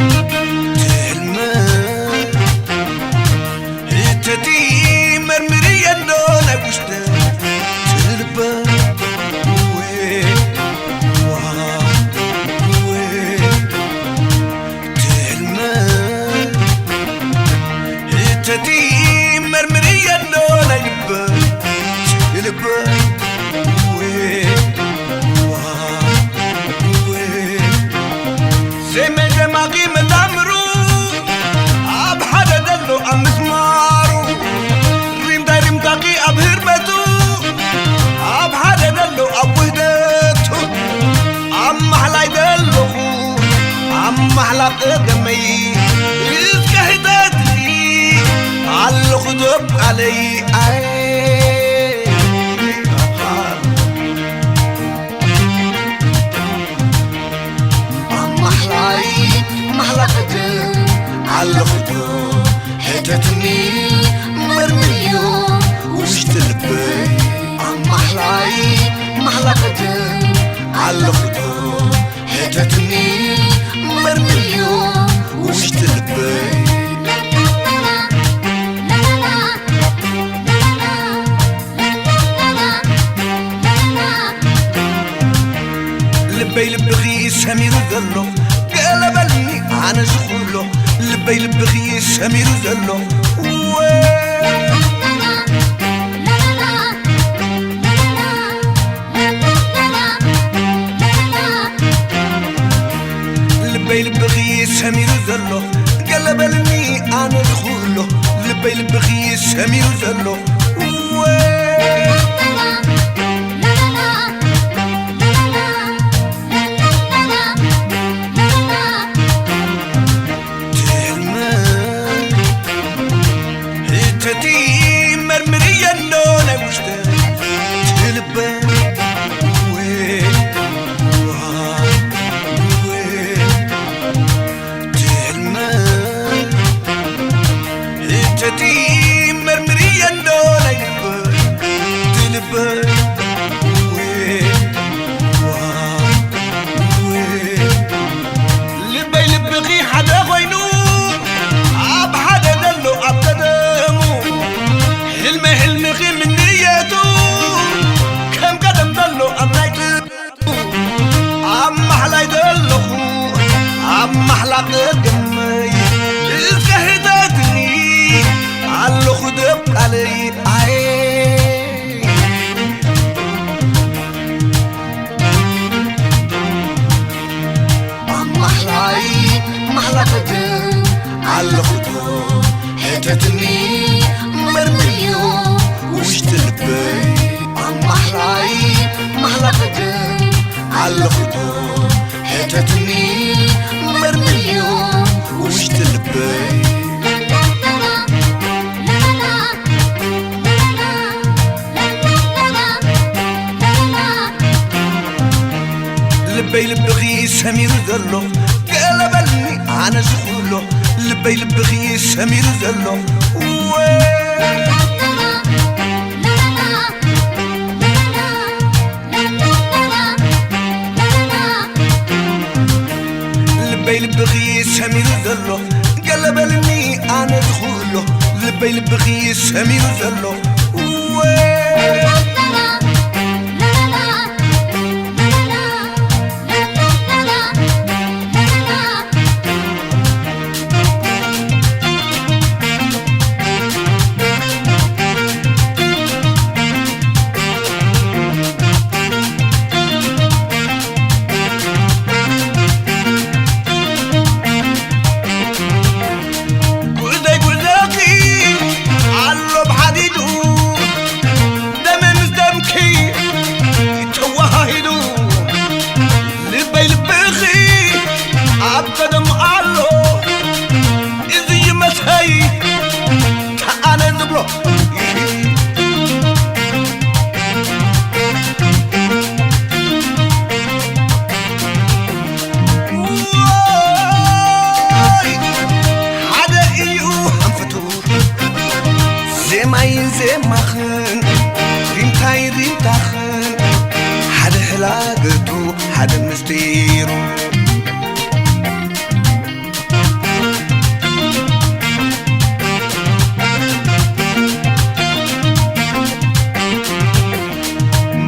ትህልመ ህተቲ መርምሪ የሎ ናይ ውሽጠ ትልበ ወይ ወይ ትህልመ ህተቲ መርምሪ የሎ ናይ ልበ ትልበ ወይ ወይ ዘይመደማቂ መጣምሩ ኣብ ሓደ ዘሎ ኣብ ምስማሩ ሪምታይ ሪምታቂ ኣብ ህርመቱ ኣብ ሓደ ዘሎ ኣብ ውህደቱ ኣብ ማሕላይ ዘለኹ ኣብ ማሕላ ቀደመይ እስከ ህተትኒ ኣለኹ ዶብ ቃለይ ኣየ ኣማሕላይ ማሕላ ቅድም ኣለኹ ዶ ሕተትኒ መርምርዮ ውሽጢ ልበይ ኣማሕላይ ማሕላ ቅድም ኣለኹ ዶ ሕተትኒ መርምርዮ ውሽጢ ልበይ ልበይ ልብኺ ሰሚሩ ዘሎ ገለ በልኒ ኣነ ዝኽሎ ልበይ ልብኺ ሰሚሩ ዘሎ እወ ልበይ ልብኺ ሰሚሩ ዘሎ ገለ በልኒ ኣነ ዝኽሎ ልበይ ልብኺ ሰሚሩ ዘሎ እወ ትህልመ ህተቲ መርምሪ የሎ ናይ ውሽጠ ትልበ ወይ ወይ ትህልመ ህተቲ መርምሪ የሎ ናይ ልበ ትልበ ወይ ወይ ልበይ ልብኺ ሓደ ኮይኑ ኣብ ሓደ ዘሎ ኣብ ቀደሙ ሕልመ ሕልምኺ ምንየቱ ከም ቀደም ዘሎ ኣብ ናይ ጥንቱ ኣብ ማሕላይ ዘለኹ ኣብ ማሕላ ቀደመይ እስከ ህተትኒ ኣለኹ ደብ ቃለይ ኣየ ኣማሕላይ ማሕላ ቅድም ኣለኹ ዶ ሕተትኒ መርምርዮ ውሽጢ ልበይ ኣማሕላይ ማሕላ ቅድም ኣለኹ ዶ ሕተትኒ መርምርዮ ውሽጢ ልበይ ልበይ ልብኺ ሰሚሩ ዘሎ ገለ በልኒ ኣነ ዝኽሎ ልበይ ልብኺ ሰሚሩ ዘሎ እወ ልበይ ልብኺ ሰሚሩ ዘሎ ገለ በልኒ ኣነ ዝኽሎ ልበይ ልብኺ ሰሚሩ ዘሎ እወ ጉዕዘይ ጉዕዘኪ ኣሎ ብሓዲዱ ዜማኽን ሪምታይ ሪምታኽን ሓደ ሕላገቱ ሓደ ምስጢሩ።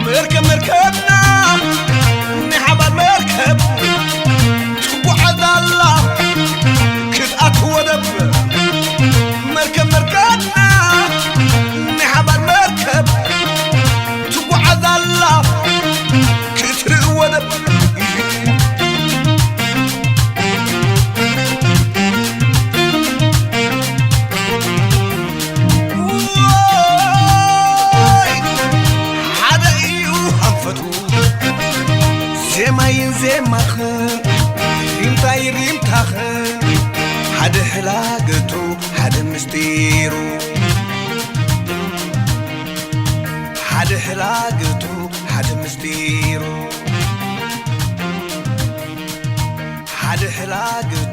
መርከብ መርከብና ናይ ሓባር መርከብ ትጓዓዝ ኣላ ክትኣቱ ወደብ። መርከብ መርከብና ናይ ሓባር መርከብ ትጓዓዝ ኣላ ክትርኢ ወደብ። ወይ ሓደ እዩ ኣንፈቱ ዜማይን ዜማኽን ሪምታይ ሪምታኽን ሓደ ሕላገቱ ሓደ ምስጢሩ። ሓደ ሕላገቱ ሓደ ምስጢሩ። ሓደ ሕላገቱ